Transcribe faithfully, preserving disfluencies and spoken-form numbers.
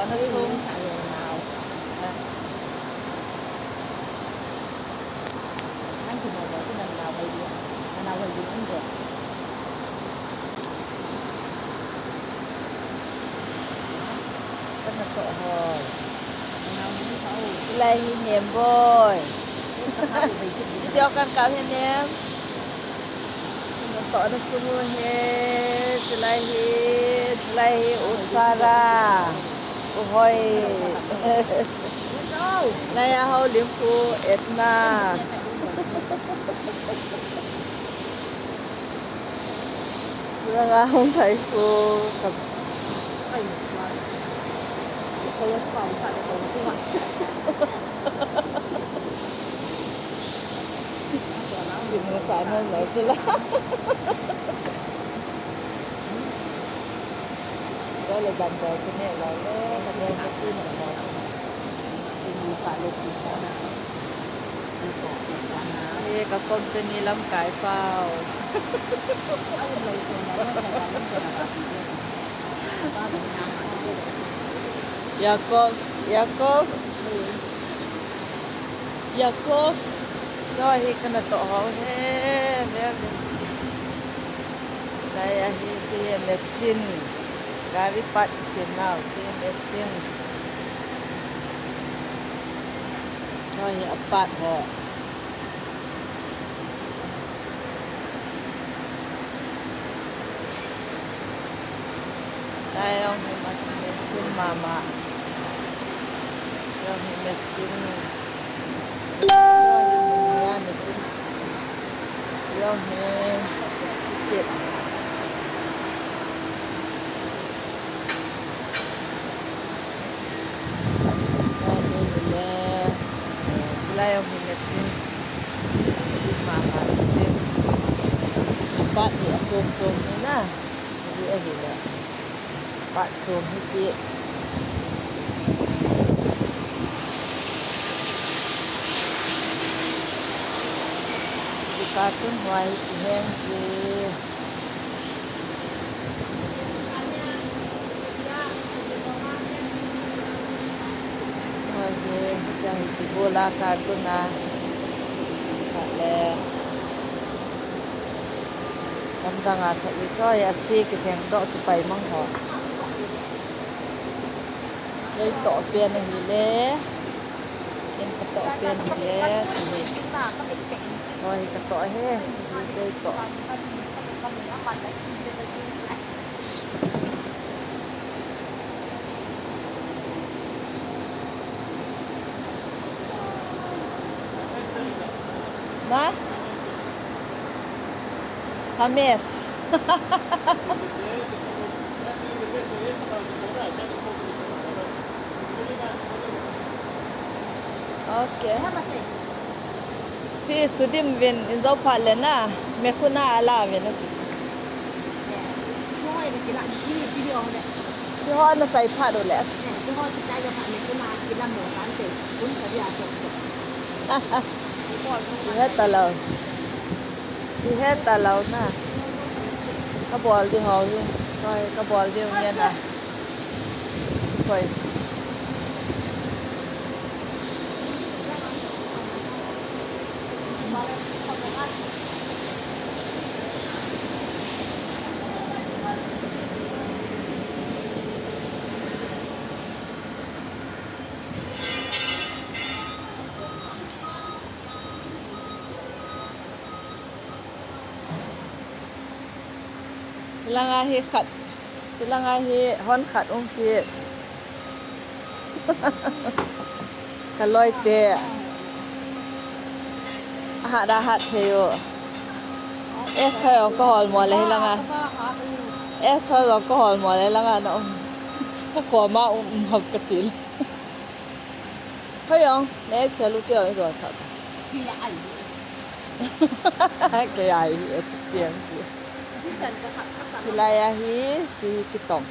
Ana sung. Kana toh hoi. Hilai hi Nemboi. Video kan kap hi Nem. Kana toh na sung u hi. Hilai hi, hilai hi u Sara. U Hoi. Hilai a Houlim pu Etna. Hilanga hung thai khu ka. Kimu sa no no sila. Ko le dam ko kine lo le, ka le ko tu no lo. Kimu sa le ki sa na. Ni ko ko sa na. Ye ka company lamkai pau. Yakob, Yakob, Yakob. Cho hi kana toh hou hi, ve ve. Lai a hi chi hi machine. Gari part kisim nau chi hi machine. Cho hi a part ho. Lai jong hi machine mama. Jong hi machine. Jong hi machine. Jong hi kit. Lai jong hi machine. Machine mama machine. Part hi achom chom hi na. Hi ahi le. Part chom hi ti. Hi carton huai hi ti heng ti. Hoi hi, tia hi ti bula carton a. Khat le. Lamdang a khat le cho hi a si kilheng doh kipai mang ho. Kei toh pen ahi le. Ken ka toh pen ahi le. Hoi ka toh he. Kei toh. Ma? Khamis. Okay. Chi sudim vin in jo phat le na, me khuna ala vin ati. Chi ho na chai phat u le. Ti he ta lo. Ti he ta lo na. Ka bol di ho hi. Koi, ka bol di u ngen a. Koi. Chilanga hi khat, chilanga hi hon khat um kit. Ka loi te. A hat a hat thei u. Es thoi ong ka hol mo le hi langa. Es thoi ong ka hol mo le langa na um. Ka koma um, um hap ka til. Hoi ong, next a lu kei ong i do sa. Kei ai, kei ai, e tiang ki. Chilai a hi, chi kitong.